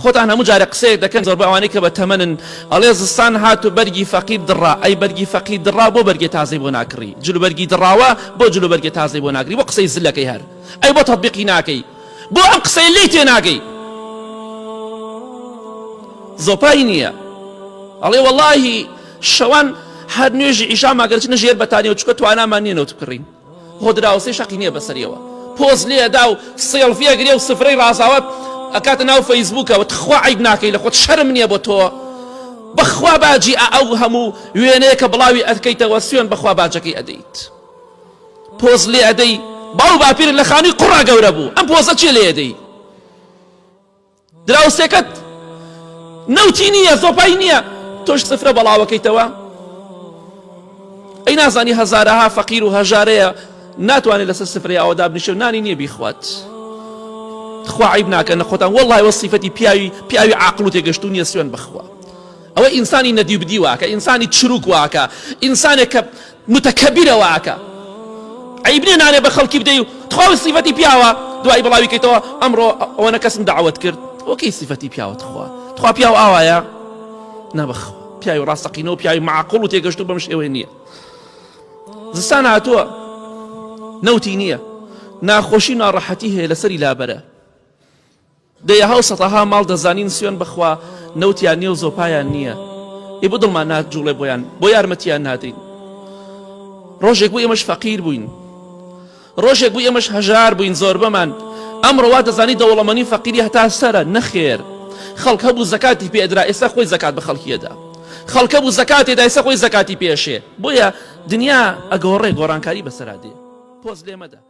خۆتان هەموو جارێ قسەیەک دەکەن زۆربە ئەوانەی کە بە تەمەنن ئەڵێ زستان هات و بەرگی فەقیر دڕا ئەی بەرگی فەقیر دڕا بۆ بەرگێ تازەی بۆ ناکڕی جل و بەرگی دڕاوە بۆ جل و بەرگێ تازەی بۆ ناکری بۆ قسەی زلەکەی هەر ئەی بۆ تەتبیقی ناکەی بۆ ئەم قسەی لێی تێناگەی زۆپای نییە ئەڵێ وەڵاهی شەوان هەر نوێژی عیشا ماگەرچنە ژێر بەتانیەوە چکە توانامان نییە نەوت بکڕین خۆ دراوسێ شەقی نییە بەسەریەوە پۆز لێ ئەدا و سێڵفی ئەگرێ و سفرەی ڕازاوە ئەکاتە ناو فەیسبووکەوە تخوا عەیب ناکەی لە خۆت شەرم نییە بۆ تۆ بەخوا باجی ئەو هەموو وێنەیە کە بڵاوی ئەکەیتەوە سوێن بەخوا باجەکەی ئەدەیت پۆز لێ ئەدەی باو باپیرت لە خانووی قوڕا گەورە بوو ئەم پۆزە چێ لێ ئەدەی دراوسێکەت نەوتی نییە زۆپای نییە تۆش سفرە بەڵاوەکەیتەوە ئەی نازانی هەزارەها فەقیر و هەژارەیە ناتوانێت لەسەر سفرەی ئەوە دابنیشێ و نانی نییە بیخوات خوا عیب ناکەن لە خۆتان وەڵڵای وە سیفەتی پیاوی پیاوی عاقڵ و تێگەشتوو نییە سوێن بخوا ئەوە ئینسانی نەدی بدی واکە ئینسانی چروک واکە ئینسانێک کە متەکەبیرە واکە عەیب نیە نانێ بە خەڵکی بدەی و تخوا سیفەتی پیاوە دوایی بڵاوی کەیتەوە ئەمڕۆ ئەوەنە کەسم دەعوەت کرد ئەوە کەی سیفەتی پیاوە تخوا تخوا پیاو ئاوایە نا بەخوا پیاوی ڕاستەقینە و پیاوی معقوڵ و تێگەشتوو بەم شێوەیە نییە زستان هاتووە نەوتی نییە ناخۆشی و ناڕەحەتی هەیە لەسەری لابەرە دەیەها و سەتەها ماڵ دەزانین سوێن بەخوا نەوتیان نیە و زۆپایان نیە ئێ بۆ دڵمان ناجوڵێ بۆیان بۆ یارمەتیان نادەین ڕۆژێک بوو ئێمەش فەقیر بووین ڕۆژێک بوو ئێمەش هەژار بووین زۆربەمان ئەمڕۆ وا دەزانی دەوڵەمەنی فەقیری هەتا سەرە نەخێر خەڵک هەبوو زەکاتی پێدرا ئێستا خۆی زەکات بە خەڵکی ئەدا خەڵک هەبوو زەکاتی دا ئێستا خۆی زەکاتی پێشێ بۆیە دنیا ئەگۆڕێ گۆڕانکاری بەسەرا دێ پۆز لێ مەدە.